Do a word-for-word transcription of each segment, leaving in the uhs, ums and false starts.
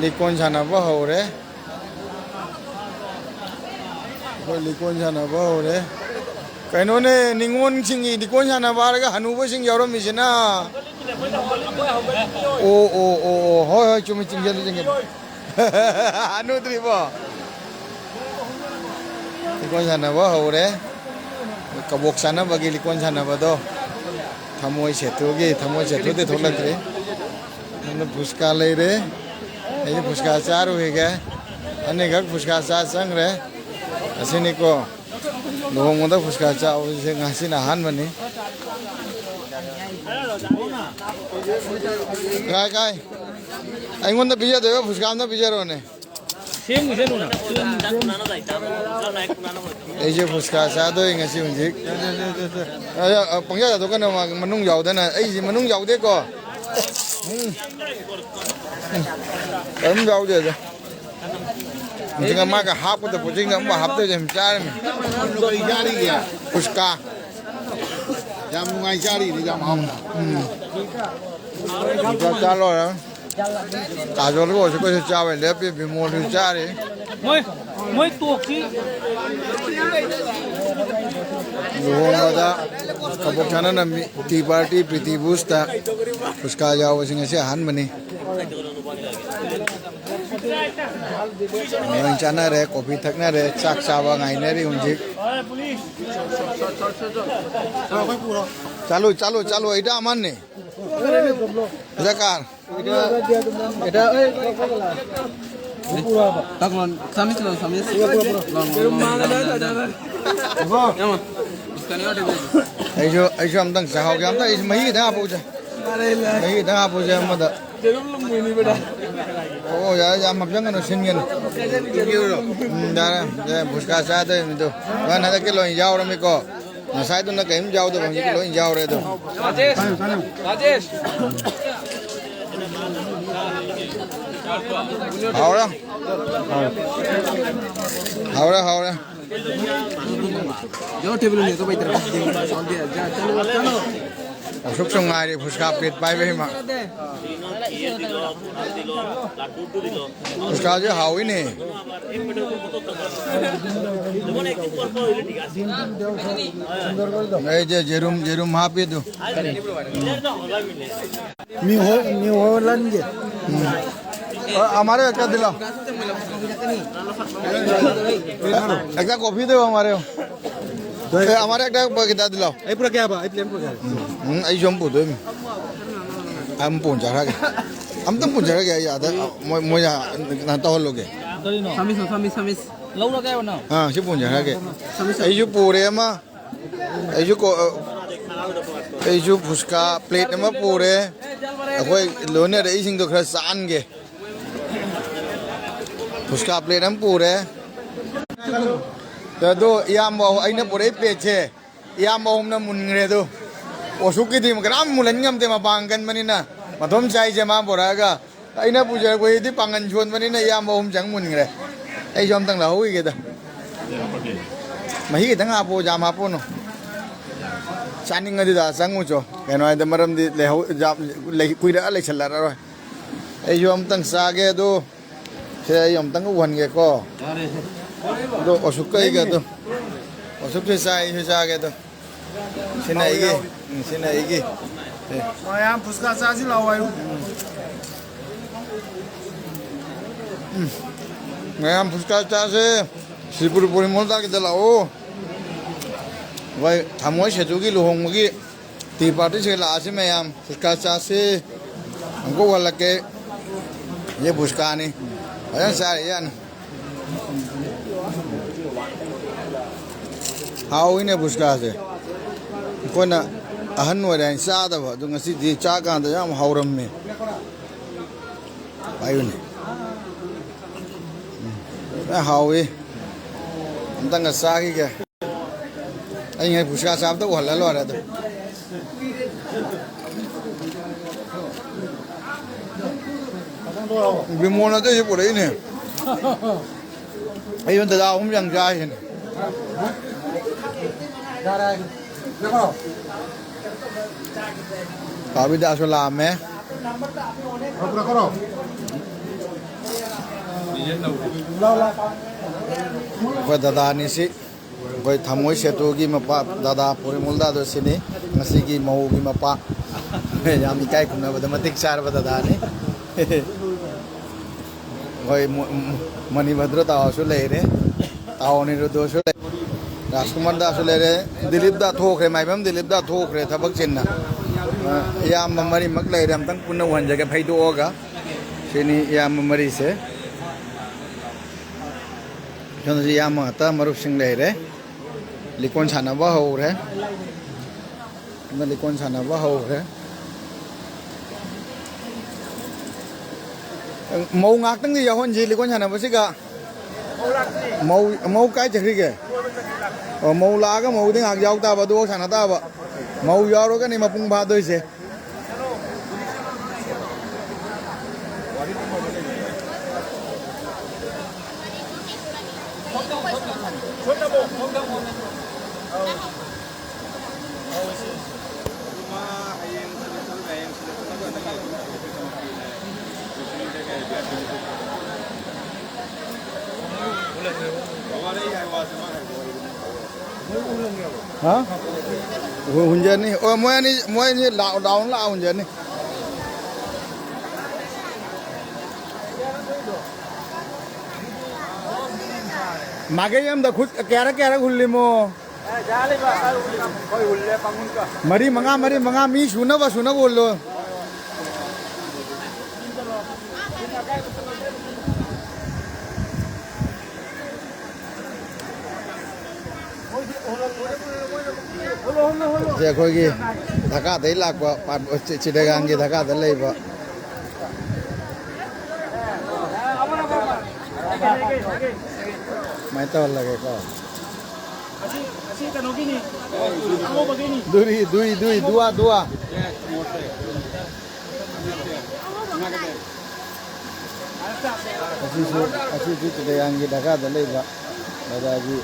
ꯂꯤꯀꯣꯟ ꯁꯥꯟꯅꯕ ꯍꯧꯔꯦ꯫ ꯑꯩꯈꯣꯏ ꯂꯤꯀꯣꯟ ꯁꯥꯟꯅꯕ ꯍꯧꯔꯦ꯫ ꯀꯩꯅꯣꯅꯦ, ꯅꯤꯉꯣꯜꯁꯤꯡꯒꯤ ꯂꯤꯀꯣꯟ ꯁꯥꯟꯅꯕ ꯍꯥꯏꯔꯒ ꯍꯅꯨꯕꯁꯤꯡ ꯌꯥꯎꯔꯝꯃꯤꯁꯤꯅ꯫ ꯑꯣ, ꯑꯣ, ꯑꯣ, ꯑꯣ, ꯍꯣꯏ, ꯍꯣꯏ, ꯆꯨꯝꯃꯤ, ꯆꯤꯡꯁꯤꯜꯂꯤ, ꯆꯤꯡꯁꯤꯜꯂꯤ꯫ ꯍꯅꯨꯗ꯭ꯔꯤꯕꯣ? ꯂꯤꯀꯣꯟ ꯁꯥꯟꯅꯕ ꯍꯧꯔꯦ꯫ ꯀꯕꯣꯛ ꯆꯥꯅꯕꯒꯤ ꯂꯤꯀꯣꯟ ꯁꯥꯟꯅꯕꯗꯣ꯫ ꯊꯃꯣꯏ ꯁꯦꯠꯇꯨꯒꯤ, ꯊꯃꯣꯏ ꯁꯦꯠꯇꯨꯗꯤ ꯊꯣꯛꯂꯛꯇ꯭ꯔꯤ꯫ ꯁꯣꯝꯗ ꯐꯨꯁꯀꯥ ꯂꯩꯔꯦ꯫ ꯑꯩꯁꯨ ꯐꯨꯁꯀꯥ ꯆꯥꯔꯨꯈꯤꯒꯦ꯫ ꯑꯅꯤꯈꯛ ꯐꯨꯁꯀꯥ ꯆꯥ ꯆꯪꯈ꯭ꯔꯦ꯫ ꯑꯁꯤꯅꯤꯀꯣ꯫ ꯂꯨꯍꯣꯡꯕꯗ ꯐꯨꯁꯀꯥ ꯆꯥꯕꯁꯦ ꯉꯁꯤꯅ ꯑꯍꯥꯟꯕꯅꯤ꯫ ꯀꯥꯏ, ꯀꯥꯏ? ꯑꯩꯉꯣꯟꯗ ꯄꯤꯖꯗꯣꯏꯕ ꯐꯨꯁꯀꯥ ꯑꯝꯇ ꯄꯤꯖꯔꯣꯅꯦ꯫ ꯁꯦꯝꯒꯤꯁꯅꯨꯅ꯫ ꯑꯩꯁꯦ ꯐꯨꯁꯀꯥ ꯆꯥꯗꯣꯏ ꯉꯁꯤ ꯍꯧꯖꯤꯛ꯫ ꯑ, ꯑ, ꯄꯪꯆꯥ ꯆꯥꯊꯣꯛꯀꯅꯨ, ꯃꯥꯒꯤ ꯃꯅꯨꯡ ꯌꯥꯎꯗꯅ꯫ ꯑꯩꯁꯦ ꯃꯅꯨꯡ ꯌꯥꯎꯗꯦꯀꯣ꯫ ꯎꯝ꯫ ꯎꯝ꯫ ꯀꯔꯤꯝ ꯌꯥꯎꯗꯦꯗ꯫ ꯍꯧꯖꯤꯛ ꯃꯥꯒ ꯍꯥꯞꯀꯗꯕ ꯄꯣꯠꯁꯤꯡꯗꯣ ꯑꯃ ꯍꯥꯞꯇꯣꯏꯁꯦ ꯑꯗꯨꯝ ꯆꯥꯔꯅꯤ꯫ ꯀꯔꯤ ꯆꯥꯔꯤꯒꯦ? ꯐꯨꯁꯀꯥ꯫ ꯌꯥꯝ ꯅꯨꯡꯉꯥꯏ ꯆꯥꯔꯤꯅꯦ, ꯌꯥꯝ ꯍꯥꯎꯅ꯫ ꯎꯝ꯫ ꯐꯨꯁꯀꯥ ꯆꯥ ꯂꯣꯏꯔꯦ꯫ ꯀꯥꯖꯣꯜꯒ ꯑꯣꯏꯔꯁꯨ ꯑꯩꯈꯣꯏꯁꯨ ꯆꯥꯕ ꯂꯦꯞꯄꯤ, ꯕꯤꯃꯣꯜꯁꯨ ꯆꯥꯔꯤ꯫ ꯃꯣꯏ, ꯃꯣꯏ ꯇꯣꯛꯁꯤ꯫ ꯂꯨꯍꯣꯡꯕꯗ ꯀꯕꯣꯛ ꯁꯥꯟꯅꯅ ꯃꯤ, ꯇꯤ ꯄꯥꯔꯇꯤ, ꯄ꯭ꯔꯤꯇꯤ ꯕꯨꯁꯇ ꯐꯨꯁꯀꯥ ꯌꯥꯎꯕꯁꯤ ꯉꯁꯤ ꯑꯍꯥꯟꯕꯅꯤ꯫ ꯂꯣꯏ ꯆꯥꯅꯔꯦ, ꯀꯣꯐꯤ ꯊꯛꯅꯔꯦ, ꯆꯥꯛ ꯆꯥꯕ ꯉꯥꯏꯅꯔꯤ ꯍꯧꯖꯤꯛ꯫ ꯆꯥꯂꯨ, ꯆꯥꯂꯨ, ꯆꯥꯂꯨ, ꯏꯗꯥ ꯑꯃꯅꯤ꯫ ꯖꯀꯥꯟ꯫ এটা, এটা, এই, তাক লন, চামিচ লন, চামিচ। লন, লন, লন, লন, লন, লন। ꯑꯩꯁꯨ, ꯑꯩꯁꯨ ꯑꯝꯇꯪ ꯆꯥꯍꯧꯒꯦ꯫ ꯑꯝꯇ ꯑꯩꯁꯨ ꯃꯍꯤ ꯈꯤꯇꯪ ꯍꯥꯞꯄꯛꯎꯁꯦ꯫ ꯃꯍꯤ ꯈꯤꯇꯪ ꯍꯥꯞꯄꯛꯎꯁꯦ ꯑꯃꯗ꯫ ꯑꯣ, ꯌꯥꯔꯦ, ꯌꯥꯝ ꯍꯥꯞꯆꯟꯒꯅꯨ, ꯁꯤꯟꯒꯅꯨ꯫ ꯎꯝ, ꯌꯥꯔꯦ, ꯌꯥꯔꯦ, ꯐꯨꯁꯀꯥ ꯆꯥꯗꯣꯏꯅꯤꯗꯣ꯫ ꯍꯣꯏ, ꯍꯟꯗꯛꯀꯤ ꯂꯣꯏ ꯌꯥꯎꯔꯝꯃꯤꯀꯣ꯫ ꯉꯁꯥꯏꯗꯨꯅ ꯀꯔꯤꯝ ꯌꯥꯎꯗꯕ, ꯍꯧꯖꯤꯛꯇꯤ ꯂꯣꯏ ꯌꯥꯎꯔꯦ ꯑꯗꯣ꯫ ꯔꯥꯖꯦꯁ! ꯔꯥꯖꯦꯁ! ꯍꯥꯎꯔꯦ꯫ ꯍꯥꯎꯔꯦ, ꯍꯥꯎꯔꯦ꯫ ꯌꯥꯎ, ꯇꯦꯕꯜ ꯅꯦ, ꯇꯣ, ꯕꯥꯏ, ꯇꯔꯥ꯫ ꯆꯠꯂꯣ, ꯆꯠꯂꯣ꯫ ꯑꯁꯨꯛꯁꯨ ꯉꯥꯏꯔꯤ ꯐꯨꯁꯀꯥ ꯄ꯭ꯂꯦꯠ ꯄꯥꯏꯕ ꯏꯃꯥ꯫ ꯐꯨꯁꯀꯥꯁꯦ ꯍꯥꯎꯏꯅꯦ꯫ ꯑꯩꯁꯦ ꯌꯦꯔꯨꯝ, ꯌꯦꯔꯨꯝ ꯍꯥꯞꯄꯤ ꯑꯗꯨ꯫ ꯃꯤ ꯍꯣ-, ꯃꯤ ꯍꯣꯂꯟꯒꯤ꯫ ꯑ, हमारे एक दिलाओ। एक कॉफी दो हमारे। ए, हमारे एक किताब दिलाओ। ꯑꯩ ꯄꯨꯔꯛꯀꯦ ꯍꯥꯏꯕ, ꯑꯩ ꯄ꯭ꯂꯦꯟ ꯄꯨꯔꯛꯀꯦ ꯍꯥꯏꯕ꯫ ꯎꯝ, ꯑꯩꯁꯨ ꯑꯃ ꯄꯨꯗꯣꯏꯅꯤ꯫ ꯑꯃ ꯄꯨꯖꯔꯒꯦ꯫ ꯑꯝꯇꯪ ꯄꯨꯖꯔꯒꯦ ꯑꯩ ꯑꯥꯗ꯫ ꯃꯣꯏ, ꯃꯣꯏꯅ ꯀꯩꯅꯣ ꯇꯧꯍꯜꯂꯨꯒꯦ꯫ ꯀꯔꯤꯅꯣ? ꯁꯃꯤꯁ, ꯁꯃꯤꯁ, ꯁꯃꯤꯁ꯫ ꯂꯧꯔꯒꯦ ꯍꯥꯏꯕ ꯅꯪ? ꯑꯥ, ꯁꯤ ꯄꯨꯖꯔꯒꯦ꯫ ꯁꯃꯤꯁ꯫ ꯑꯩꯁꯨ ꯄꯨꯔꯦ ꯑꯃ꯫ ꯑꯩꯁꯨ ꯀꯣ-, ꯑꯩꯁꯨ ꯐꯨꯁꯀꯥ ꯄ꯭ꯂꯦꯠ ꯑꯃ ꯄꯨꯔꯦ꯫ ꯑꯩꯈꯣꯏ ꯂꯣꯏꯅꯔꯛꯏꯁꯤꯡꯗꯣ ꯈꯔ ꯆꯥꯍꯟꯒꯦ꯫ ꯐꯨꯁꯀꯥ ꯄ꯭ꯂꯦꯠ ꯑꯃ ꯄꯨꯔꯦ꯫ ꯑꯗꯣ ꯏꯌꯥꯝꯕ ꯑꯩꯅ ꯄꯨꯔꯛꯏ ꯄ꯭ꯂꯦꯠꯁꯦ ꯏꯌꯥꯝꯕ ꯑꯍꯨꯝꯅ ꯃꯨꯟꯈ꯭ꯔꯦ꯫ ꯑꯗꯣ ꯑꯣꯁꯨꯛꯀꯤꯗꯤ ꯀꯅꯥꯝ ꯃꯨꯜꯍꯟ ꯉꯝꯗꯦ, ꯃꯄꯥꯡ ꯀꯟꯕꯅꯤꯅ꯫ ꯃꯇꯣꯝ ꯆꯥꯏꯁꯦ ꯃꯥ ꯄꯨꯔꯛꯑꯒ꯫ ꯑꯩꯅ ꯄꯨꯖꯔꯛꯄꯁꯤꯗꯤ ꯄꯥꯡꯒꯟ ꯁꯣꯟꯕꯅꯤꯅ ꯏꯌꯥꯝꯕ ꯑꯍꯨꯝ ꯆꯪ ꯃꯨꯟꯈ꯭ꯔꯦ꯫ ꯑꯩꯁꯨ ꯑꯝꯇꯪ ꯂꯧꯍꯧꯈꯤꯒꯦꯗ꯫ ꯃꯍꯤ ꯈꯤꯇꯪ ꯍꯥꯞꯄꯣ, ꯌꯥꯝ ꯍꯥꯞꯄꯣꯅꯨ꯫ ꯆꯥꯅꯤꯡꯉꯗꯤ ꯗꯥ ꯆꯪꯉꯨꯆꯣ꯫ ꯀꯩꯅꯣ ꯍꯥꯏꯗ ꯃꯔꯝꯗꯤ ꯂꯩꯍꯧ-, ꯌꯥꯝ ꯂꯩ-, ꯀꯨꯏꯔꯛꯑ ꯂꯩꯁꯜꯂꯛꯑꯔꯣꯏ꯫ ꯑꯩꯁꯨ ꯑꯝꯇꯪ ꯆꯥꯒꯦ ꯑꯗꯣ꯫ ꯁꯦ, ꯑꯩ ꯑꯝꯇꯪ ꯎꯍꯟꯒꯦꯀꯣ꯫ ꯑꯗꯣ ꯑꯣꯁꯨꯛꯀ ꯑꯩꯒ ꯑꯗꯣ꯫ ꯑꯣꯁꯨꯛꯁꯦ ꯆꯥꯏ, ꯑꯩꯁꯨ ꯆꯥꯒꯦ ꯑꯗꯣ꯫ ꯁꯤꯅ ꯑꯩꯒꯤ꯫ ꯎꯝ, ꯁꯤꯅ ꯑꯩꯒꯤ꯫ ꯁꯦ꯫ ꯃꯌꯥꯝ ꯐꯨꯁꯀꯥ ꯆꯥꯁꯤ ꯂꯥꯛꯑꯣ ꯍꯥꯏꯌꯨ꯫ ꯎꯝ꯫ ꯃꯌꯥꯝ ꯐꯨꯁꯀꯥ ꯆꯥꯁꯦ꯫ ꯁꯤꯔꯄꯨꯔ ꯄꯣꯔꯤꯃꯣꯜ ꯇꯥꯛꯀꯤꯗ ꯂꯥꯛꯑꯣ꯫ ꯍꯣꯏ, ꯊꯥꯃꯣꯏ ꯁꯦꯇꯨꯒꯤ ꯂꯨꯍꯣꯡꯕꯒꯤ ꯇꯤ ꯄꯥꯔꯇꯤꯁꯦ ꯂꯥꯛꯑꯁꯤ ꯃꯌꯥꯝ꯫ ꯐꯨꯁꯀꯥ ꯆꯥꯁꯤ꯫ ꯑꯃꯨꯛꯀ ꯎꯍꯜꯂꯛꯀꯦ꯫ ꯌꯦ ꯐꯨꯁꯀꯥꯅꯤ꯫ ꯐꯖꯅ ꯆꯥꯔꯤ ꯖꯥꯠꯅꯤ꯫ ꯍꯥꯎꯏꯅꯦ ꯐꯨꯁꯀꯥꯁꯦ꯫ ꯑꯩꯈꯣꯏꯅ ꯑꯍꯟ ꯑꯣꯏꯔꯦ ꯍꯥꯏꯅ ꯆꯥꯗꯕ, ꯑꯗꯨ ꯉꯁꯤꯗꯤ ꯆꯥꯀꯥꯟꯗ ꯌꯥꯝ ꯍꯥꯎꯔꯝꯃꯦ꯫ ꯄꯥꯏꯌꯨꯅꯦ꯫ ꯎꯝ꯫ ꯐꯖꯅ ꯍꯥꯎꯏ꯫ ꯑꯝꯇꯪꯒ ꯆꯥꯈꯤꯒꯦ꯫ ꯑꯩ ꯉꯁꯥꯏ ꯐꯨꯁꯀꯥ ꯆꯥꯕꯗ ꯎꯍꯜꯂ ꯂꯣꯏꯔꯦ ꯑꯗꯨ꯫ ꯕꯤꯃꯣꯜꯅ ꯑꯇꯩꯁꯨ ꯄꯨꯔꯛꯏꯅꯦ꯫ ꯑꯩ ꯗꯗꯥ ꯑꯍꯨꯝ ꯌꯥꯝ ꯆꯥꯏꯁꯤꯅꯦ꯫ ꯌꯥꯔꯦ꯫ ꯀꯥꯕꯤꯗꯥꯁꯨ ꯂꯥꯛꯑꯝꯃꯦ꯫ ꯑꯩꯈꯣꯏ ꯗꯗꯥꯅꯤ ꯁꯤ꯫ ꯑꯩꯈꯣꯏ ꯊꯃꯣꯏ ꯁꯦꯇꯨꯒꯤ ꯃꯄꯥ ꯗꯗꯥ ꯄꯣꯔꯤꯃꯣꯜꯗꯥꯗꯣ ꯁꯤꯅꯤ꯫ ꯉꯁꯤꯒꯤ ꯃꯧꯒꯤ ꯃꯄꯥ꯫ ꯌꯥꯝ ꯏꯀꯥꯏ ꯈꯨꯝꯅꯕꯗ ꯃꯇꯤꯛ ꯆꯥꯔꯕ ꯗꯗꯥꯅꯤ꯫ ꯑꯩꯈꯣꯏ ꯃꯨ-, ꯃꯨ-, ꯃꯅꯤꯚꯗ꯭ꯔ ꯇꯥꯎꯁꯨ ꯂꯩꯔꯦ꯫ ꯇꯥꯎ ꯑꯅꯤꯔꯨꯗꯣꯁꯨ ꯂꯩꯔꯦ꯫ ꯔꯥꯖꯀꯨꯃꯥꯔ ꯗꯥꯁꯨ ꯂꯩꯔꯦ꯫ ꯗꯤꯂꯤꯞ ꯗꯥ ꯊꯣꯛꯈ꯭ꯔꯦ꯫ ꯃꯥꯏꯕꯝ ꯗꯤꯂꯤꯞ ꯗꯥ ꯊꯣꯛꯈ꯭ꯔꯦ ꯊꯕꯛ ꯆꯤꯟꯅ꯫ ꯑ, ꯏꯌꯥꯝꯕ ꯃꯔꯤꯃꯛ ꯂꯩꯔꯦ꯫ ꯑꯝꯇꯪ ꯄꯨꯟꯅ ꯎꯍꯟꯖꯒꯦ ꯐꯩꯗꯣꯛꯑꯒ꯫ ꯁꯤꯅꯤ ꯏꯌꯥꯝꯕ ꯃꯔꯤꯁꯦ꯫ ꯁꯣꯝꯗꯁꯨ ꯏꯌꯥꯝꯕ ꯉꯥꯛꯇ ꯃꯔꯨꯞꯁꯤꯡ ꯂꯩꯔꯦ꯫ ꯂꯤꯀꯣꯟ ꯁꯥꯟꯅꯕ ꯍꯧꯔꯦ꯫ ꯑꯗ ꯂꯤꯀꯣꯟ ꯁꯥꯟꯅꯕ ꯍꯧꯈ꯭ꯔꯦ꯫ ꯃꯧ ꯉꯥꯛꯇꯪꯗꯤ ꯌꯥꯎꯍꯟꯁꯤ ꯂꯤꯀꯣꯟ ꯁꯥꯟꯅꯕꯁꯤꯒ꯫ ꯃꯧ, ꯃꯧ ꯀꯥꯏ ꯆꯠꯈ꯭ꯔꯤꯒꯦ? ꯑꯣ, ꯃꯧ ꯂꯥꯛꯑꯒ ꯃꯧꯗꯤ ꯉꯥꯏꯍꯥꯛ ꯌꯥꯎ ꯇꯥꯕ, ꯑꯗꯨꯐꯥꯎ ꯁꯥꯟꯅ ꯇꯥꯕ꯫ ꯃꯧ ꯌꯥꯎꯔꯒꯅꯤ ꯃꯄꯨꯡ ꯐꯥꯗꯣꯏꯁꯦ꯫ ꯍꯥ? ꯍꯨ-, ꯍꯨꯟꯖꯅꯤ꯫ ꯑꯣ, ꯃꯣꯏ ꯑꯅꯤ, ꯃꯣꯏ ꯑꯅꯤ ꯂꯥꯎ-, ꯂꯥꯎꯅ ꯂꯥꯛꯑꯣ, ꯍꯨꯟꯖꯅꯤ꯫ ꯃꯥꯏꯀꯩ ꯑꯃꯗ ꯈꯨꯠ ꯀꯌꯥꯔꯛ ꯀꯌꯥꯔꯛ ꯍꯨꯜꯂꯤꯃꯣ? ꯃꯔꯤ ꯃꯉꯥ, ꯃꯔꯤ ꯃꯉꯥ, ꯃꯤ ꯁꯨꯅꯕ, ꯁꯨꯅꯕ ꯍꯨꯜꯂꯣ꯫ ꯁꯦ, ꯑꯩꯈꯣꯏꯒꯤ ꯙꯀꯥꯗꯩ ꯂꯥꯛꯄ ꯄꯥ-, ꯆꯤ-, ꯆꯤꯇꯒꯥꯡꯒꯤ ꯙꯀꯥꯗ ꯂꯩꯕ꯫ ꯁꯨꯃꯥꯏꯅ ꯇꯧꯍꯜꯂꯒꯦꯀꯣ꯫ ꯑꯁꯤ, ꯑꯁꯤ ꯀꯩꯅꯣꯒꯤꯅꯤ꯫ ꯑꯉꯧꯕꯒꯤꯅꯤ꯫ ꯗꯨꯔꯤ, ꯗꯨꯏ, ꯗꯨꯏ, ꯗꯨꯋꯥ, ꯗꯨꯋꯥ꯫ ꯑꯁꯤꯁꯨ, ꯑꯁꯤꯁꯨ ꯆꯤꯇꯒꯥꯡꯒꯤ ꯙꯀꯥꯗ ꯂꯩꯕ ꯗꯥꯗꯥꯒꯤ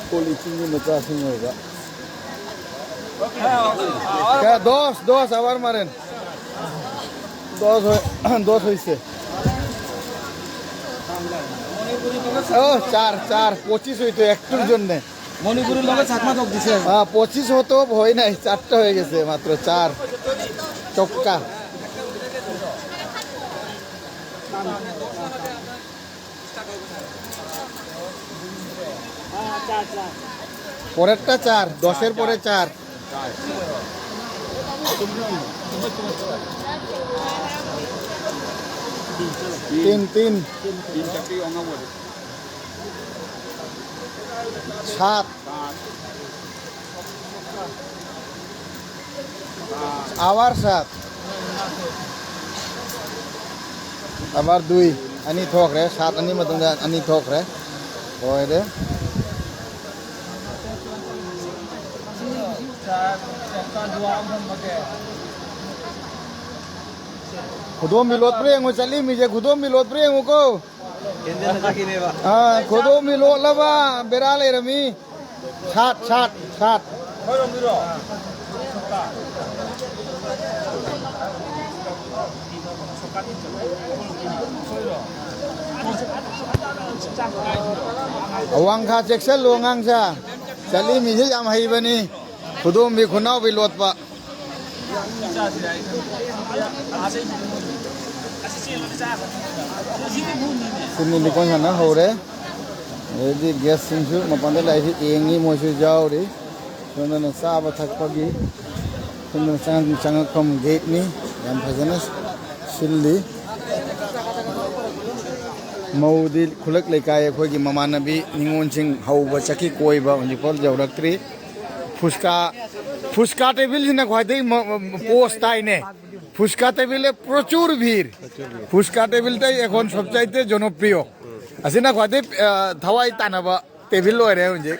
ꯀꯣꯜ ꯏꯆꯤꯟꯒꯤ ꯃꯆꯥꯁꯤꯡ ꯑꯣꯏꯕ꯫ হ্যাঁ, দশ, দশ আবার মারেন। দশ হয়ে, দশ হয়েছে। ও, চার, চার, পঁচিশ হইতো একটুর জন্যে। মণিপুরের লগে চাকমা যোগ দিছে। হ্যাঁ, পঁচিশ হতো, হয় নাই, চারটা হয়ে গেছে মাত্র, চার। চক্কা। পরেরটা চার, দশের পরে চার। তিন, তিন। সাত। আবার সাত। আবার দুই। আনি থক রে, সাত আনি মতন আনি থক রে। ওই রে। ꯈꯨꯗꯣꯝꯕꯤ ꯂꯣꯠꯄ꯭ꯔꯥ ꯌꯦꯡꯉꯨ, ꯆꯠꯂꯤ ꯃꯤꯁꯦ ꯈꯨꯗꯣꯝꯕꯤ ꯂꯣꯠꯄ꯭ꯔꯥ ꯌꯦꯡꯉꯨꯀꯣ꯫ ꯑꯥ, ꯈꯨꯗꯣꯝꯕꯤ ꯂꯣꯠꯂꯕ ꯕꯦꯔꯥ ꯂꯩꯔꯝꯃꯤ꯫ ꯁꯥꯠ, ꯁꯥꯠ, ꯁꯥꯠ꯫ ꯑꯋꯥꯡꯈꯥ ꯆꯦꯛꯁꯜꯂꯨ ꯑꯉꯥꯡꯁꯥ꯫ ꯆꯠꯂꯤ ꯃꯤꯁꯦ ꯌꯥꯝ ꯍꯩꯕꯅꯤ꯫ ꯈꯨꯗꯣꯝꯕꯤ ꯈꯨꯅꯥꯎꯕꯤ ꯂꯣꯠꯄ꯫ ꯁꯤꯅꯤ ꯂꯤꯀꯣꯟ ꯁꯥꯟꯅ ꯍꯧꯔꯦ꯫ ꯑꯗꯩꯗꯤ ꯒꯦꯁꯁꯤꯡꯁꯨ ꯃꯄꯥꯟꯗ ꯂꯥꯛꯏꯁꯤ ꯌꯦꯡꯉꯤ, ꯃꯣꯏꯁꯨ ꯌꯥꯎꯔꯤ꯫ ꯁꯣꯝꯗꯅ ꯆꯥꯕ ꯊꯛꯄꯒꯤ, ꯁꯣꯝꯗꯅ ꯆꯪꯉꯛ-, ꯆꯪꯉꯛꯐꯝ ꯒꯦꯠꯅꯤ꯫ ꯌꯥꯝ ꯐꯖꯅ ꯁꯤꯜꯂꯤ꯫ ꯃꯧꯗꯤ ꯈꯨꯂꯛ ꯂꯩꯀꯥꯏ ꯑꯩꯈꯣꯏꯒꯤ ꯃꯃꯥꯟꯅꯕꯤ ꯅꯤꯉꯣꯜꯁꯤꯡ ꯍꯧꯕ ꯆꯠꯈꯤ ꯀꯣꯏꯕ, ꯍꯧꯖꯤꯛꯐꯥꯎ ꯌꯧꯔꯛꯇ꯭ꯔꯤ꯫ ꯐꯨꯁꯀꯥ, ꯐꯨꯁꯀꯥ ꯇꯦꯕꯤꯜꯁꯤꯅ ꯈ꯭ꯋꯥꯏꯗꯒꯤ ꯃ-, ꯃ-, ꯄꯣꯁ ꯇꯥꯏꯅꯦ꯫ ফুচকা টেবিলে প্রচুর ভিড়। ফুচকা টেবিলটাই এখন সবচাইতে জনপ্রিয়। আছে না, খোয়াতে, আহ, থাওয়াই তানাবা টেবিল লয় রে, হুনছে।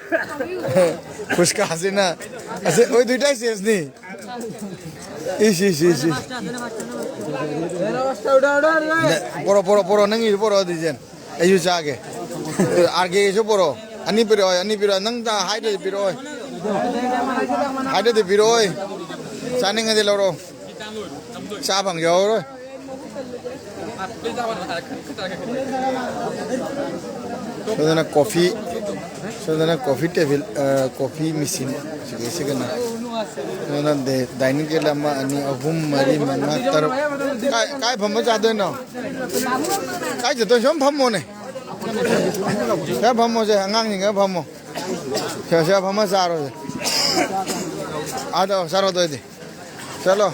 ফুচকা আছে না? আছে, ওই দুইটাই শেষ নি। ইস, ইস, ইস, ইস। নে, পড়ো, পড়ো, পড়ো, নাঙি পড়ো, দিজেন। ꯑꯩꯁꯨ ꯆꯥꯒꯦ꯫ ꯑꯥꯔ ꯀꯦꯁꯨ ꯄꯨꯔꯛꯑꯣ꯫ ꯑꯅꯤ ꯄꯤꯔꯛꯑꯣ, ꯑꯅꯤ ꯄꯤꯔꯛꯑꯣ꯫ ꯅꯪ ꯇ-, ꯍꯥꯏꯗ꯭ꯔꯗꯤ ꯄꯤꯔꯛꯑꯣ꯫ ꯍꯥꯏꯅꯗꯤ ꯄꯤꯔꯛꯑꯣꯏ꯫ ꯆꯥꯅꯤꯡꯉꯗꯤ ꯂꯧꯔꯣ꯫ ꯆꯥ ꯐꯪ ꯌꯥꯎꯔꯣꯏ꯫ ꯁꯣꯝꯗꯅ ꯀꯣꯐꯤ, ꯁꯣꯝꯗꯅ ꯀꯣꯐꯤ ꯇꯦꯕꯜ, ꯑ, ꯀꯣꯐꯤ ꯃꯦꯆꯤꯟ, ꯁꯤꯒ, ꯁꯤꯒꯅ꯫ ꯁꯣꯝꯗꯅ ꯗꯦ-, ꯗꯥꯏꯅꯤꯡ ꯇꯦꯕꯜ ꯑꯃ, ꯑꯅꯤ, ꯑꯍꯨꯝ, ꯃꯔꯤ, ꯃꯉꯥ, ꯇꯔꯨꯛ꯫ ꯀꯥꯏ, ꯀꯥꯏ ꯐꯝꯕ ꯆꯥꯗꯣꯏꯅꯣ? ꯀꯥꯏ ꯆꯠꯇꯣꯏ? ꯁꯨꯝ ꯐꯝꯃꯣꯅꯦ꯫ ꯁꯤꯗ ꯐꯝꯃꯣꯁꯦ, ꯑꯉꯥꯡꯁꯤꯡꯒ ꯐꯝꯃꯣ꯫ ꯁꯤꯗ, ꯁꯤꯗ ꯐꯝꯃ ꯆꯥꯔꯣꯁꯦ꯫ ꯑꯥꯗ ꯆꯥꯔꯣ, ꯑꯗꯨ ꯑꯣꯏꯗꯤ꯫ ꯆꯠꯂꯣ꯫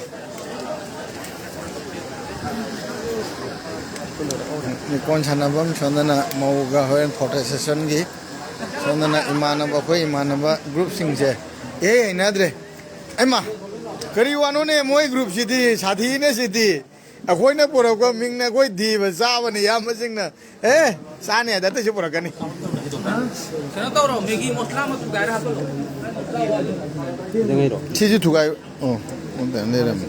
ꯂꯤꯀꯣꯟ ꯁꯥꯟꯅꯐꯝ, ꯁꯣꯝꯗꯅ ꯃꯧꯒ ꯍꯣꯔꯦꯟ ꯐꯣꯇꯣ ꯁꯦꯁꯟꯒꯤ꯫ ꯁꯣꯝꯗꯅ ꯏꯃꯥꯟꯅꯕ, ꯑꯩꯈꯣꯏ ꯏꯃꯥꯟꯅꯕ ꯒ꯭ꯔꯨꯞꯁꯤꯡꯁꯦ ꯏꯍꯩ ꯍꯩꯅꯗ꯭ꯔꯦ꯫ ꯑꯩꯃ, ꯀꯔꯤ ꯋꯥꯅꯣꯅꯦ? ꯃꯣꯏ ꯒ꯭ꯔꯨꯞꯁꯤꯗꯤ ꯁꯥꯊꯤꯅꯦ ꯁꯤꯗꯤ꯫ ꯑꯩꯈꯣꯏꯅ ꯄꯨꯔꯛꯄ ꯃꯤꯡꯅ ꯑꯩꯈꯣꯏ ꯊꯤꯕ ꯆꯥꯕꯅꯤ, ꯏꯌꯥꯝꯕꯁꯤꯡꯅ꯫ ꯑꯦ, ꯆꯥꯅꯤ ꯍꯥꯏꯗ ꯑꯇꯩꯁꯨ ꯄꯨꯔꯛꯀꯅꯤ꯫ ꯀꯩꯅꯣ ꯇꯧꯔꯣ, ꯃꯦꯒꯤ ꯃꯁꯂꯥ ꯃꯆꯨ ꯀꯥꯏꯔ ꯍꯥꯞꯆꯤꯜꯂꯣ꯫ ꯁꯤꯁꯨ ꯊꯨꯒꯥꯏ꯫ ꯑꯣ, ꯑꯣꯟꯇ ꯂꯩꯔꯝꯃꯦ꯫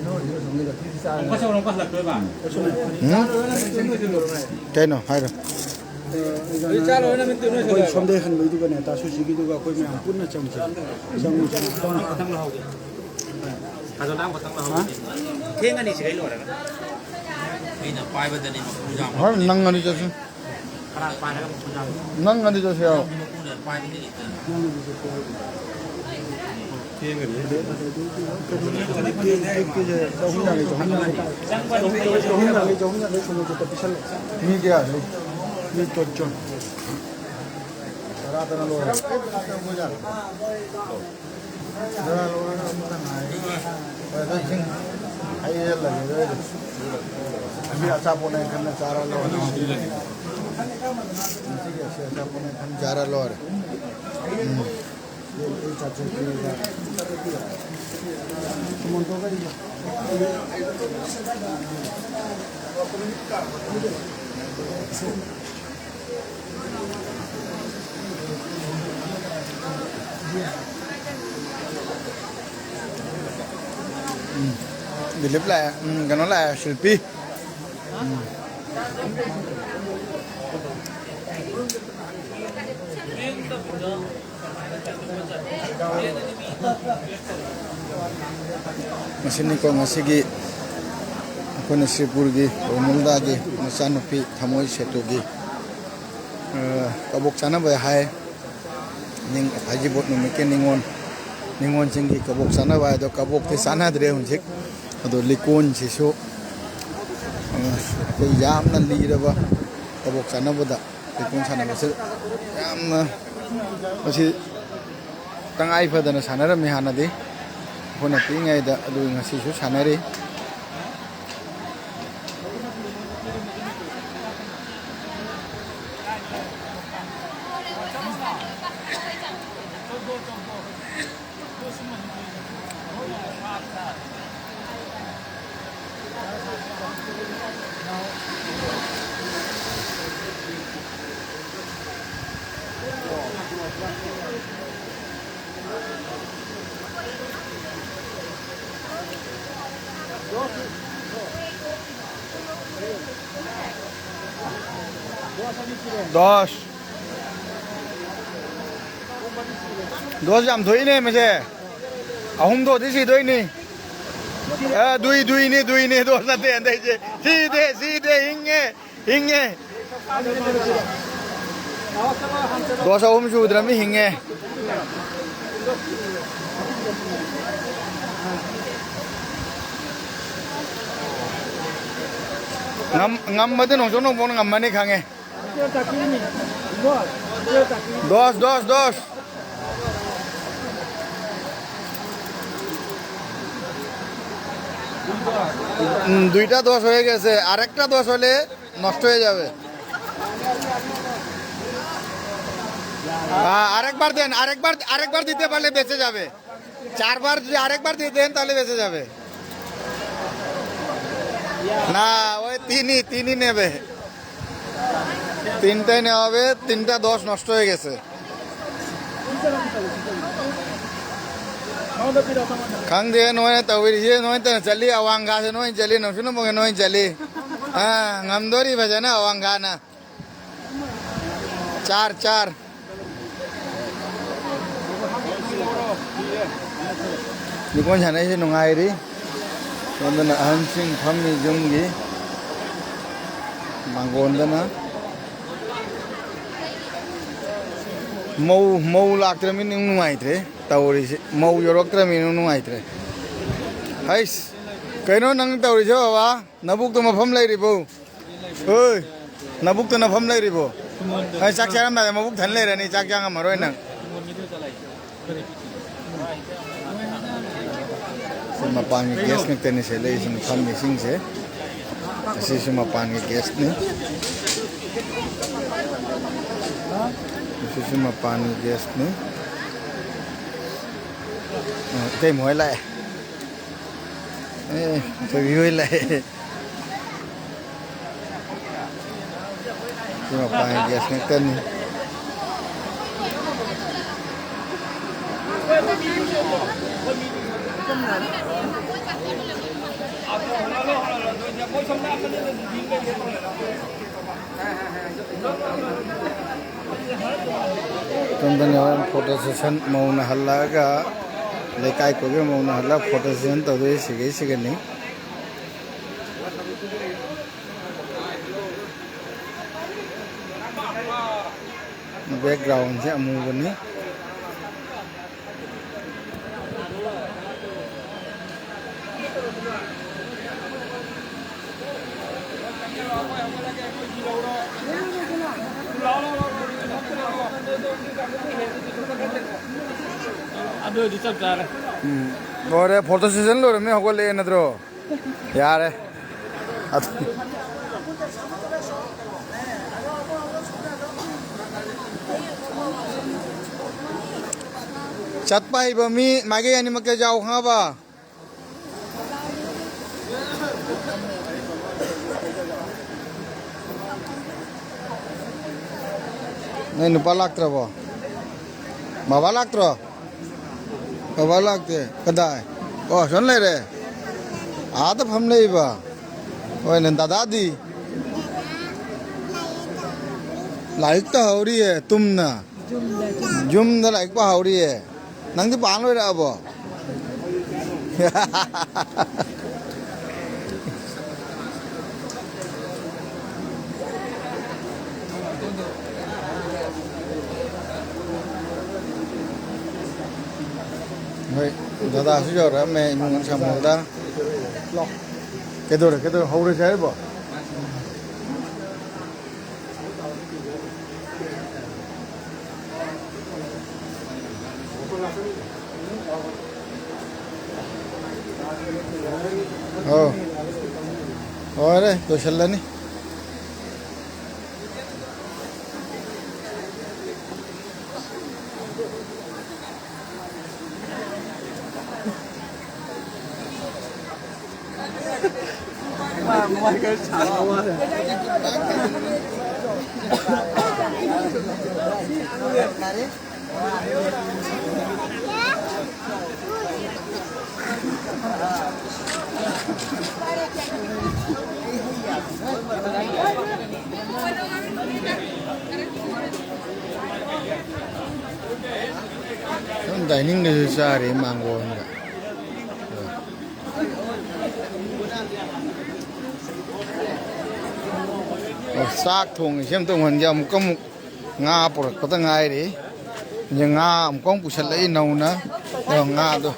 ꯑꯃꯨꯛꯀ ꯆꯠꯂꯣ, ꯑꯃꯨꯛꯀ ꯍꯜꯂꯛꯇꯣꯏꯕ꯫ ꯎꯝ? ꯀꯩꯅꯣ ꯍꯥꯏꯔꯣ꯫ ꯑꯩꯈꯣꯏ ꯁꯣꯝꯗꯩ ꯍꯟꯕꯩꯗꯨꯒꯅꯦ, ꯇꯥ ꯁꯨꯁꯤꯒꯤꯗꯨꯒ ꯑꯩꯈꯣꯏ ꯃꯌꯥꯝ ꯄꯨꯟꯅ ꯆꯪꯁꯦ꯫ ꯆꯪꯉꯨ, ꯆꯪꯉꯨ꯫ ꯈꯥꯖꯣꯜ ꯑꯃ ꯈꯛꯇꯪ ꯂꯧꯍꯧꯒꯦ꯫ ꯍꯥ? ꯊꯦꯡꯉꯅꯤ ꯁꯤꯗꯩ ꯂꯣꯏꯔꯒ꯫ ꯑꯩꯅ ꯄꯥꯏꯕꯗꯅꯦ ꯃꯄꯨ ꯌꯥꯝ ꯍꯣꯏ, ꯅꯪ ꯑꯅꯤ ꯆꯠꯁꯤ꯫ ꯈꯔ ꯄꯥꯏꯔꯒ ꯃꯄꯨ ꯌꯥꯝ ꯅꯪ ꯑꯅꯤ ꯆꯠꯁꯤ ꯍꯥꯏꯌꯣ꯫ ꯃꯄꯨꯅ ꯄꯥꯏꯕꯗꯤ ꯂꯩꯇꯦ꯫ ꯊꯦꯡꯉꯅꯤ꯫ ꯆꯍꯨꯝ ꯌꯥꯡꯈꯩ, ꯆꯍꯨꯝ ꯌꯥꯡꯈꯩ꯫ ꯆꯍꯨꯝ ꯌꯥꯡꯈꯩ, ꯆꯍꯨꯝ ꯌꯥꯡꯈꯩ ꯁꯨꯝꯕ ꯈꯛꯇ ꯄꯤꯁꯜꯂꯣ꯫ ꯃꯤ ꯀꯌꯥꯅꯣ? ꯃꯤ ꯇꯔꯥ ꯇꯔꯥ ꯂꯣꯏꯔꯦ꯫ ꯕꯣꯔꯥ ꯂꯧꯔꯒ ꯑꯃꯨꯛꯇ ꯉꯥꯏ꯫ ꯍꯣꯏ, ꯑꯗꯣ ꯏꯁꯤꯡ ꯍꯩꯖꯤꯜꯂꯒꯦ ꯑꯗꯨ ꯑꯣꯏꯔꯗꯤ꯫ ꯑꯁꯤ ꯑꯆꯥꯄꯣꯠꯅꯦ ꯈꯟꯅ ꯆꯥꯔ ꯂꯣꯏꯔꯦ꯫ ꯉꯁꯤꯒꯤ ꯑꯁꯤ ꯑꯆꯥꯄꯣꯠꯅꯦ ꯈꯟꯅ ꯆꯥꯔ ꯂꯣꯏꯔꯦ꯫ ꯎꯝ꯫ ꯎꯝ꯫ ꯗꯤꯂꯤꯞ ꯂꯥꯛꯑꯦ꯫ ꯎꯝ, ꯀꯩꯅꯣ ꯂꯥꯛꯑꯦ, ꯁꯤꯜꯄꯤ꯫ ꯎꯝ꯫ ꯃꯁꯤꯅꯤꯀꯣ ꯉꯁꯤꯒꯤ ꯑꯩꯈꯣꯏꯅ ꯁꯤꯔꯄꯨꯔꯒꯤ ꯔꯣꯃꯜꯗꯥꯒꯤ ꯃꯆꯥꯅꯨꯄꯤ ꯊꯃꯣꯏ ꯁꯦꯇꯨꯒꯤ, ꯑ, ꯀꯕꯣꯛ ꯆꯥꯅꯕ ꯍꯥꯏ꯫ ꯅꯤꯡ-, ꯍꯥꯏꯖꯤꯕꯣꯠ ꯅꯨꯃꯤꯠꯀꯤ ꯅꯤꯉꯣꯜ, ꯅꯤꯉꯣꯜꯁꯤꯡꯒꯤ ꯀꯕꯣꯛ ꯆꯥꯅꯕ ꯍꯥꯏꯗꯣ ꯀꯕꯣꯛꯇꯤ ꯆꯥꯅꯗ꯭ꯔꯦ ꯍꯧꯖꯤꯛ꯫ ꯑꯗꯣ ꯂꯤꯀꯣꯟꯁꯤꯁꯨ, ꯑ, ꯑꯩꯈꯣꯏ ꯌꯥꯝꯅ ꯂꯤꯔꯕ ꯀꯕꯣꯛ ꯆꯥꯅꯕꯗ ꯂꯤꯀꯣꯟ ꯁꯥꯟꯅꯕꯁꯦ ꯌꯥꯝꯅ, ꯃꯁꯤ ꯇꯉꯥꯏ ꯐꯗꯅ ꯁꯥꯟꯅꯔꯝꯃꯤ ꯍꯥꯟꯅꯗꯤ꯫ ꯑꯩꯈꯣꯏꯅ ꯄꯤꯛꯏꯉꯩꯗ, ꯑꯗꯨ ꯉꯁꯤꯁꯨ ꯁꯥꯟꯅꯔꯤ꯫ ꯗꯁ꯫ ꯗꯁ ꯌꯥꯝ ꯊꯣꯛꯏꯅꯦ ꯃꯁꯦ꯫ ꯑꯍꯨꯝ ꯊꯣꯛꯑꯗꯤ ꯁꯤꯗꯣꯏꯅꯤ꯫ ꯑ, ꯗꯨꯏ, ꯗꯨꯏꯅꯤ, ꯗꯨꯏꯅꯤ, ꯗꯣꯁ ꯅꯠꯇꯦ ꯍꯟꯗꯛꯁꯦ꯫ ꯁꯤꯗꯦ, ꯁꯤꯗꯦ, ꯍꯤꯡꯉꯦ, ꯍꯤꯡꯉꯦ꯫ ꯗꯣꯁ ꯑꯍꯨꯝ ꯁꯨꯗ꯭ꯔꯕꯅꯤ, ꯍꯤꯡꯉꯦ꯫ ꯉꯝ-, ꯉꯝꯕꯗꯤ ꯅꯣꯡꯆꯣꯛ ꯅꯣꯡꯄꯣꯛꯅ ꯉꯝꯃꯅꯤ ꯈꯪꯉꯦ꯫ Dose, dose, dose. হুম, দুইটা দশ হয়ে গেছে, আরেকটা দশ হলে নষ্ট হয়ে যাবে। আ-, আরেকবার দেন, আরেকবার, আরেকবার দিতে পারলে বেঁচে যাবে। চারবার যদি আরেকবার দিয়ে দেন, তাহলে বেঁচে যাবে। না, ওই তিনই, তিনই নেবে। তিনটাই নেওয়া হবে, তিনটা দশ নষ্ট হয়ে গেছে। ꯈꯪꯗꯦ, ꯅꯣꯏꯅ ꯇꯧꯔꯤꯁꯦ, ꯅꯣꯏ ꯇꯅ ꯆꯠꯂꯤ, ꯑꯋꯥꯡ ꯈꯥꯁꯦ ꯅꯣꯏ ꯆꯠꯂꯤ, ꯅꯝꯁꯨ ꯅꯝꯕꯨꯡꯁꯦ ꯅꯣꯏ ꯆꯠꯂꯤ꯫ ꯑꯥ, ꯉꯝꯗꯣꯔꯤ ꯐꯖꯅ ꯑꯋꯥꯡ ꯈꯥꯅ꯫ ꯆꯥꯔ, ꯆꯥꯔ꯫ ꯂꯤꯀꯣꯟ ꯁꯥꯟꯅꯩꯁꯦ ꯅꯨꯡꯉꯥꯏꯔꯤ꯫ ꯁꯣꯝꯗꯅ ꯑꯍꯟꯁꯤꯡ ꯐꯝꯃꯤ ꯌꯨꯝꯒꯤ꯫ ꯃꯥꯡꯒꯣꯟꯗꯅ ꯃꯧ, ꯃꯧ ꯂꯥꯛꯇ꯭ꯔꯃꯤꯅ ꯅꯨꯡꯉꯥꯏꯇ꯭ꯔꯦ ꯇꯧꯔꯤꯁꯦ꯫ ꯃꯧ ꯌꯧꯔꯛꯇ꯭ꯔꯃꯤꯅ ꯅꯨꯡꯉꯥꯏꯇ꯭ꯔꯦ꯫ ꯍꯩꯁ, ꯀꯩꯅꯣ ꯅꯪ ꯇꯧꯔꯤꯁꯦ ꯕꯕꯥ? ꯅꯕꯨꯛꯇ ꯃꯐꯝ ꯂꯩꯔꯤꯕꯣ? ꯍꯣꯏ, ꯅꯕꯨꯛꯇ ꯅꯐꯝ ꯂꯩꯔꯤꯕꯣ? ꯑꯩ ꯆꯥꯛ ꯆꯥꯔꯝꯗꯥꯏꯗ ꯃꯕꯨꯛ ꯊꯟ ꯂꯩꯔꯅꯤ, ꯆꯥꯛ ꯆꯥ ꯉꯝꯃꯔꯣꯏ ꯅꯪ꯫ ꯁꯤ ꯃꯄꯥꯟꯒꯤ ꯒꯦꯁ ꯉꯥꯛꯇꯅꯤ ꯁꯦ ꯂꯩꯔꯤꯁꯤꯡ ꯐꯝꯃꯤꯁꯤꯡꯁꯦ꯫ ꯑꯁꯤꯁꯨ ꯃꯄꯥꯟꯒꯤ ꯒꯦꯁꯅꯤ꯫ ꯑꯁꯤꯁꯨ ꯃꯄꯥꯟꯒꯤ ꯒꯦꯁꯅꯤ꯫ ꯑ, ꯏꯇꯩꯃ ꯍꯣꯏ ꯂꯥꯛꯑꯦ꯫ ꯑꯦ, ꯊꯣꯏꯕꯤ ꯍꯣꯏ ꯂꯥꯛꯑꯦ꯫ ꯁꯤ ꯃꯄꯥꯟꯒꯤ ꯒꯦꯁ ꯉꯥꯛꯇꯅꯤ꯫ ꯁꯣꯝꯗꯅ ꯍꯣꯔꯦꯟ ꯐꯣꯇꯣ ꯁꯦꯁꯟ ꯃꯧꯅ ꯍꯜꯂꯛꯑꯒ, ꯂꯩꯀꯥꯏ ꯀꯣꯏꯕ ꯃꯧꯅ ꯍꯜꯂꯛꯑꯒ ꯐꯣꯇꯣ ꯁꯦꯁꯟ ꯇꯧꯗꯣꯏ ꯁꯤꯒꯩ ꯁꯤꯒꯅꯤ꯫ ꯕꯦꯛꯒ꯭ꯔꯥꯎꯟꯁꯦ ꯑꯃꯨꯕꯅꯤ꯫ ꯑꯗꯨ ꯑꯣꯏꯔꯗꯤ ꯆꯞ ꯆꯥꯔꯦ꯫ ꯎꯝ, ꯂꯣꯏꯔꯦ, ꯐꯣꯇꯣ ꯁꯦꯁꯟ ꯂꯣꯏꯔꯝꯃꯤ, ꯍꯧꯒꯠꯂꯛꯑꯦ ꯅꯠꯇ꯭ꯔꯣ? ꯌꯥꯔꯦ꯫ ꯑꯗꯨ ꯆꯠꯄ ꯍꯩꯕ ꯃꯤ ꯃꯥꯏꯀꯩ ꯑꯅꯤꯃꯛꯇ ꯌꯥꯎ ꯈꯪꯉꯕ? ꯅꯣꯏ ꯅꯨꯄꯥ ꯂꯥꯛꯇ꯭ꯔꯕꯣ? ꯕꯕꯥ ꯂꯥꯛꯇ꯭ꯔꯣ? ꯕꯕꯥ ꯂꯥꯛꯇꯦ꯫ ꯀꯗꯥꯏ? ꯑꯣ, ꯑꯁꯣꯝ ꯂꯩꯔꯦ꯫ ꯑꯥꯗ ꯐꯝ ꯂꯩꯕ꯫ ꯍꯣꯏꯅꯦ, ꯗꯗꯥꯗꯤ? ꯂꯥꯏꯔꯤꯛ ꯇꯧꯍꯧꯔꯤꯌꯦ ꯇꯨꯝꯅ꯫ ꯌꯨꯝꯗ ꯂꯥꯏꯔꯤꯛ ꯄꯥꯍꯧꯔꯤꯌꯦ꯫ ꯅꯪꯗꯤ ꯄꯥ ꯂꯣꯏꯔꯛꯑꯕꯣ? ꯍꯣꯏ, ꯗꯗꯥꯁꯨ ꯌꯧꯔꯛꯑꯝꯃꯦ ꯏꯃꯨꯡ ꯃꯅꯨꯡ ꯁꯝꯃꯨꯕꯗ꯫ ꯀꯩꯗꯧꯔꯦ, ꯀꯩꯗꯧꯔꯦ? ꯍꯧꯔꯁꯦ ꯍꯥꯏꯔꯤꯕꯣ? ꯑꯧ꯫ ꯂꯣꯏꯔꯦ, ꯂꯣꯏꯁꯤꯜꯂꯅꯤ꯫ ꯁꯨꯝ ꯗꯥꯏꯅꯤꯡꯗꯁꯨ ꯆꯥꯔꯤ ꯃꯥꯡꯒꯣꯟꯗ꯫ ꯑꯣ, ꯆꯥꯛ ꯊꯣꯡꯉꯤꯁꯦ ꯑꯝꯇ ꯎꯍꯟꯒꯦ꯫ ꯑꯃꯨꯛꯀ ꯑꯃꯨꯛ ꯉꯥ ꯄꯨꯔꯛꯄꯗ ꯉꯥꯏꯔꯤ꯫ ꯏꯟꯖꯥꯡ ꯉꯥ ꯑꯃꯨꯛꯀ ꯑꯃꯨꯛ ꯄꯨꯁꯜꯂꯛꯏ ꯅꯧꯅ꯫ ꯑꯗꯣ ꯉꯥꯗꯣ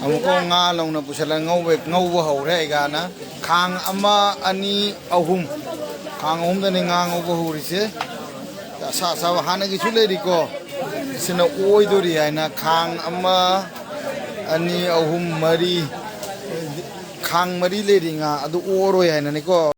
ꯑꯃꯨꯛꯀ ꯉꯥ ꯅꯧꯅ ꯄꯨꯁꯜꯂꯒ ꯉꯧꯕ, ꯉꯧꯕ ꯍꯧꯔꯦ ꯑꯩꯒꯥꯅ꯫ ꯈꯥꯡ ꯑꯃ, ꯑꯅꯤ, ꯑꯍꯨꯝ꯫ ꯈꯥꯡ ꯑꯍꯨꯝꯗꯅꯤ ꯉꯥ ꯉꯧꯕ ꯍꯧꯔꯤꯁꯦ꯫ ꯑꯁꯥ ꯑꯁꯥꯕ ꯍꯥꯟꯅꯒꯤꯁꯨ ꯂꯩꯔꯤꯀꯣ꯫ ꯁꯤꯅ ꯑꯣꯏꯗꯣꯔꯤ ꯍꯥꯏꯅ ꯈꯥꯡ ꯑꯃ, ꯑꯅꯤ, ꯑꯍꯨꯝ, ꯃꯔꯤ, ꯈꯥꯡ ꯃꯔꯤ ꯂꯩꯔꯤ ꯉꯥ꯫ ꯑꯗꯨ ꯑꯣꯔꯣꯏ ꯍꯥꯏꯅꯅꯤꯀꯣ꯫